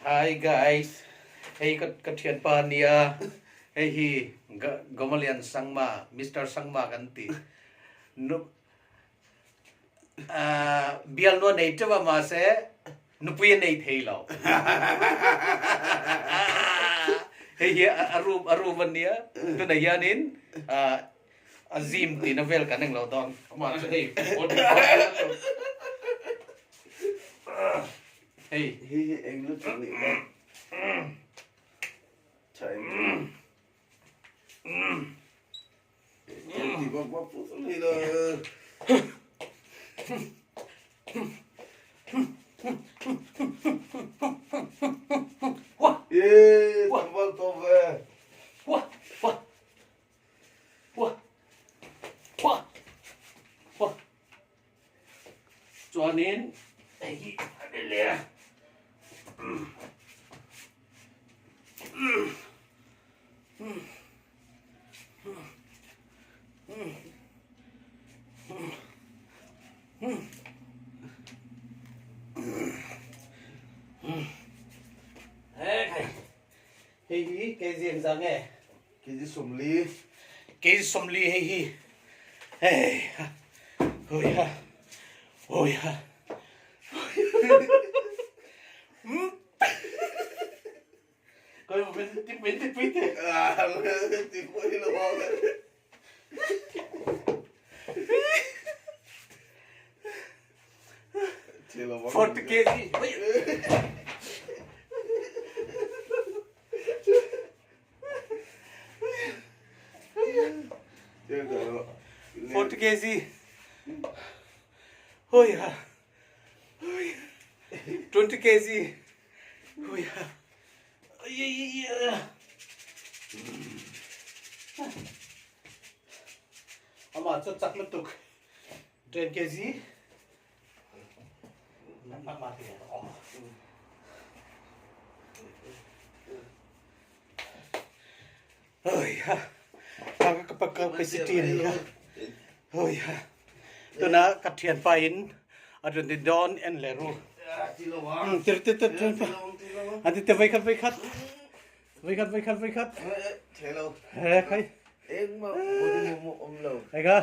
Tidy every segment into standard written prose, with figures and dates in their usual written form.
Hi guys, hei ka ka thianpa a nia, hei hi Gomalian Sangma, Mister Sangma kan ti. Nu bialnu a nei teuh a mahse nupui a nei thei lo. Hei hi a room a room a nia, tunah hianin a zim tihna vel kan englo dawn. Amah chu hei hei. Hei hi eng lutuk nih kha. Tha eng. Chuanin hei hi a ni leh a. Hei hi kg engzah nge? Kg 40. Kg 40 hei hi. Hei ha. Hoi ha. Hoi ha. Koi min ti min ti pui te. Ti pui lo ang. 40 kg. 40 kg. Hoi ha. 20 kg. Hui ha. Amah chu chak lutuk 10 kg. Nangmah te. Oi ha. Ka ka capacity ni kha. Oi ha. Tuna ka thian pa in a run din dawn en le ru. Tir tir tir tir. An ti te vai khat vai khat. Vai khat vai khat vai khat. Thelo. He khai. Engma body mo om lo. Ega.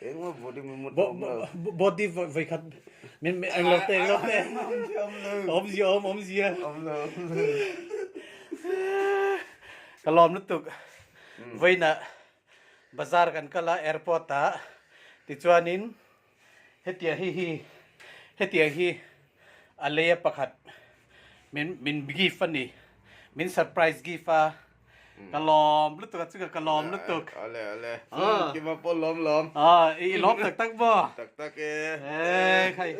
Engma body mo om lo. Body vai khat. Min eng lo te eng lo te. Om zia om om zia. Om lo. Ka lawm lutuk. Vaina Bazar kan kal a airport ah tichuanin hetiang hi hi hetiang hi a lei a pakhat min min gift a ni min surprise gift a ka lawm lutuk a chunga ka lawm lutuk Ale ale kima pawh lawm lawm a i lawm tak tak maw tak tak e e khai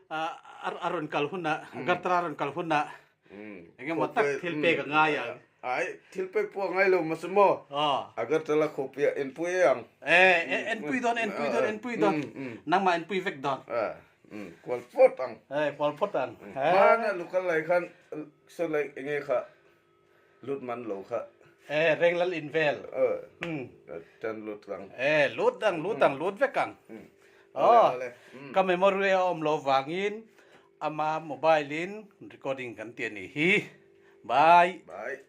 a rawn kal hunah Agartala a rawn kal hunah Eng emaw tak thil pek a ngai ang. Ai, thil pek pawh a ngai lo mase maw? Agartala khawpuiah enpui e ang. E, enpui dawn, enpui dawn, enpui dawn. Nangmah enpui vek dawn. Kual phawt ang. E, kual phawt ang. Hmana local lai khan saw lai enge kha lut man lo kha. E, Renglal in vel. E, tan lut ang. E, lut ang, lut ang, lut vek ang. Aw, ka memory a awm lo vangin Ama mobile in recording kan ti a nih hi. Bye. Bye.